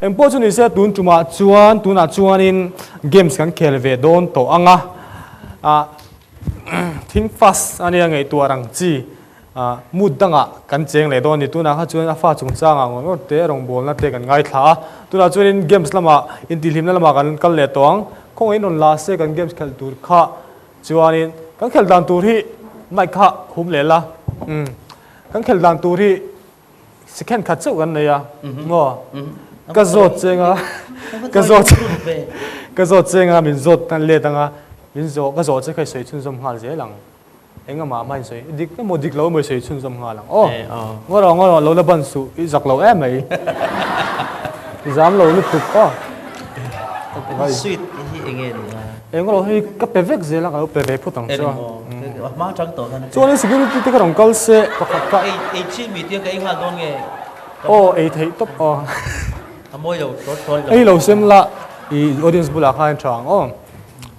Engpawh chu nise tun tumah chuan tunah chuanin games kan khel ve dawn tawh ang a, ah think fast a nia ngaihtuah rang chi ah mood dangah kan cheng leh dawn a ni. Tunah kha chuan a fa chungchangah ngawt ngawt te rawngbawlna te kan ngaithla a, tunah chuanin games lamah intihhlimna lamah kan kal leh tawh ang. Khawngaih rawn la se kan games khelh tur kha chuanin kan khelh dan tur hi mic kha hum leh la, umm kan khelh dan tur hi Second khat chauh kan nei a, maw? Ka zawt cheng a, ka zawt ka zawt cheng a, min zawt tan let ang a, min zawh ka zawh che kha i sawi chhunzawm nghal zel ang. Engah mah i sawi dik emaw dik lo emaw i sawi chhunzawm nghal ang. Aw, ngaw rawh ngaw rawh lo la ban suh, i zak lo em mai. I zam lo lutuk aw. Sweet hi enge ni a? Eng rawh hi ka pe vek zel a, ka lo pe ve phawt ang chu a. Hma tang tawh khan. Chuanin security te kha rawn kal se pakhat kha. Ei ei chi mi tia ka ei nghal dawn nge? Aw ei theih tawp aw. A mawi lo thlawt thlawt lo. Ei lo sem la i audience bulah khan tha ang aw.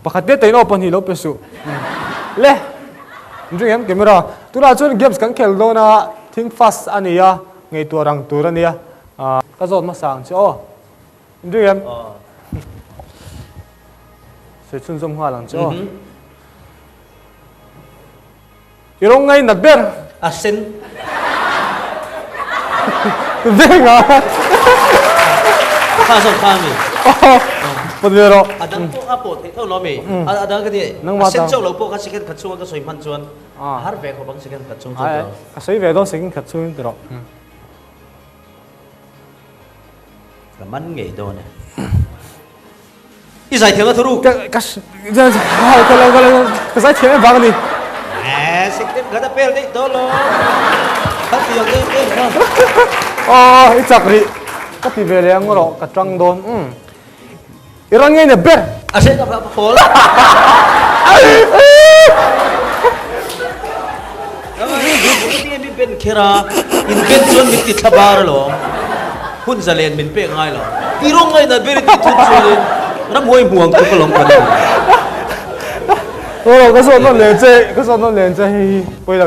Pakhat te tein aw pahnih lo pe suh. Le in ring em camera. Tunah chuan games kan khel dawn a, think fast a ni a, ngaihtuah rang tur a nia. Ka zawt hmasa ang che aw. In ring em? Sawi chhunzawm nghal ang che aw. I rawng ngai nat ber. A sen. Veng a. Kha zawk kha mi. Pawt ve rawh. A dang pawh a pawh theih tho lo mi. A dang ka ti. A sen chauh lo pawh kha second khat chhunga ka sawi hman chuan a har ve khawp ang second khat chhung chuan. Ka sawi ve dawn second khat chhungin ti rawh. Ka man ngei dawn e. I zai thiam a thuru. Ka ka ka lo ka lo ka zai thiam em vang a ni. Eh, siklim khat a pel daih dawn lo. Khat tiang em em kha. Aw, i chak rih. Ka ti ve leh ang rawh, ka tang dawn. Um. I rawn ngei na ber. A hre ka pawl. Mi ben kher a, in ben chuan min ti thla bar alawm. Hun zalen min pek ngai lo. I rawng ngai na ber i tih thut chuanin ramhuai hmuang chu ka lawm kan ni. Aw ka zawt nawn leh che, ka zawt nawn leh che hei hi pawi lo.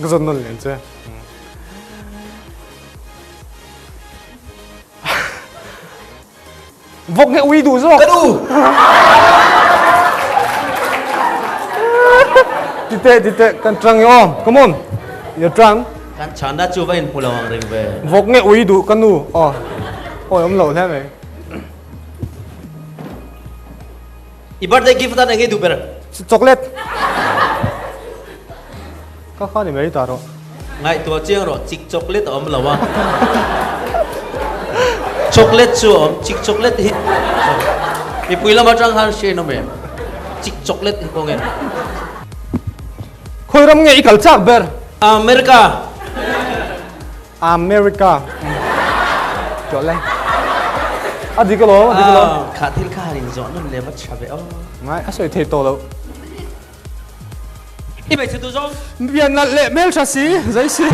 Ka zawt nawn leh che. Vawk nge ui duh zawk? Ka duh! Titeh, titeh, kan tang e aw. Come on. Your tang. Kan chhana chu va inhmu lo ang reng ve. Vawk nge ui duh ka nu? Aw. Awi awm lo hle mai. I birthday gift atan eng nge duh ber? Chocolate. Ka kha ni mai ta rawh. Ngaihtuah chiang rawh, chik chocolate a awm lo a. Chocolate chu a awm, chik chocolate hi mipui lam atang khan hriain awm em? Chik chocolate hi kawng em? Khawi ram nge i kal chak ber? America. America. Chawlh lai. A dik alawm, a dik alawm. Kha thil kha han inzawh nawn leh va tha ve aw. Ngai, a sawi thei tawh lo. I hmeichhe tu zawng. Pian nalh leh hmeltha si, zai si.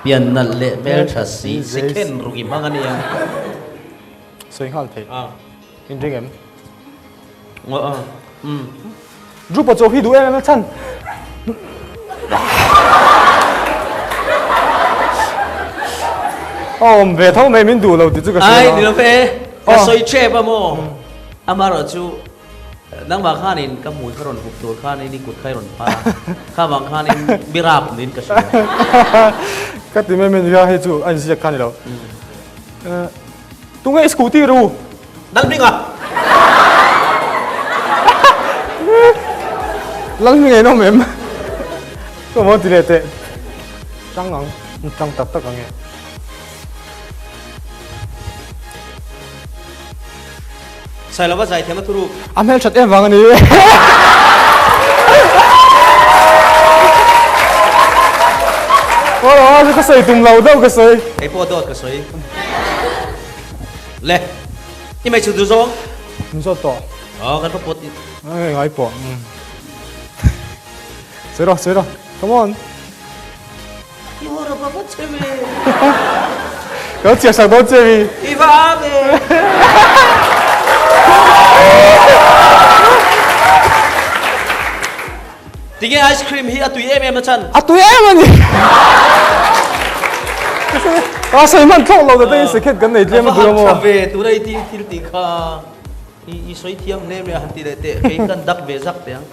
Pian nalh leh hmeltha si, second ruk i hmang a nia. Sawi nghal thei. In ring em? Aw aw. Umm. Drupa chaw hi duh em em a chhan. Awm ve tho mai min duh lo tih chu ka hria. Ai ni lo ve. Ka sawi tep a maw? Amaherawh chu nangmah khanin ka hmui kha rawn hup tur khanin i kut kha i rawn phar a, kha vang khanin mi rap niin ka hria. Ka ti mai mai nia hei chu a inziak kha ni lo. Tunge i scooty ru? Lalhminga! Lalhminga in awm em? Ka maw ti leh teh. Tang ang, tang tak tak ang e. Sailova zaithiam a thuruk. A hmelthat em vang a ni. Aw, ka sawi tum lo deuh ka sawi. Kei pawh dawt ka sawi. Le, i hmeichhe duh zawng? Min zawt tawh. Aw, kan va pawt i. Ai, ngai pawh. Sawi rawh, sawi rawh. Come on. I haw rawh va va che ve. Ka lo chiah sak dawn che mi. I va a ve. Tinge ice cream hi a tui em em na chhan? A tui em a ni. A sawi hman thlawk lo ta te in secret kan nei tlem a duh a maw? A va han tha ve tuna i thil tih kha i sawi thiam hle mai a han ti leh teh kei kan dak ve zak teh ang.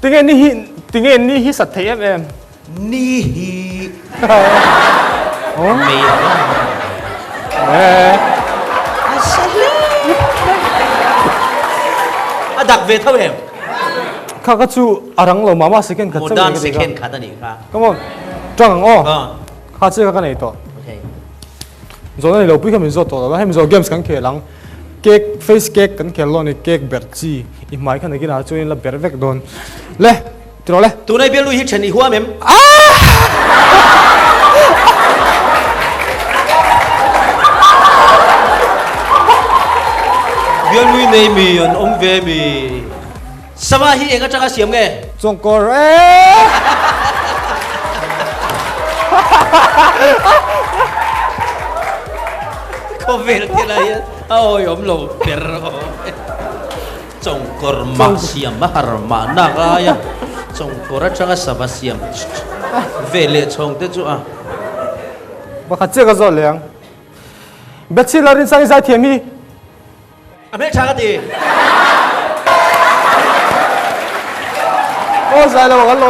Tinge ni hi tinge ni hi sat thei em em? Ni hi mei a awm a sa hle a dak ve tho em? Kha kha chu a rang lo mah mah second khat chauh Modern second khat a nih kha. Come on tang ang aw. Kha chiah kha ka nei tawh. Okay. Zawhna ni lo pui kha min zawt tawh lo a, hemi zawh games kan khel ang. Cake, face cake kan khel dawn a ni, cake ber chi i hmai kha nakin ah chuan in la ber vek dawn. Le, ti rawh le. Tunai bialnu hi then i huam em? Bialnu i nei mi an awm ve mi? Sava hi eng atanga siam nge? Chawngkawr e! Khawvel thilah hian a awihawm lo ber awm e. Chawngkawr mah siam a har mah nak aia chawngkawr atanga sava siam ve leh chhawng te chu a. Pakhat chiah ka zawt leh ang. Bethsy Lalrinsangi zaithiam hi. A hmeltha ka ti. Aw zai lo kan lo.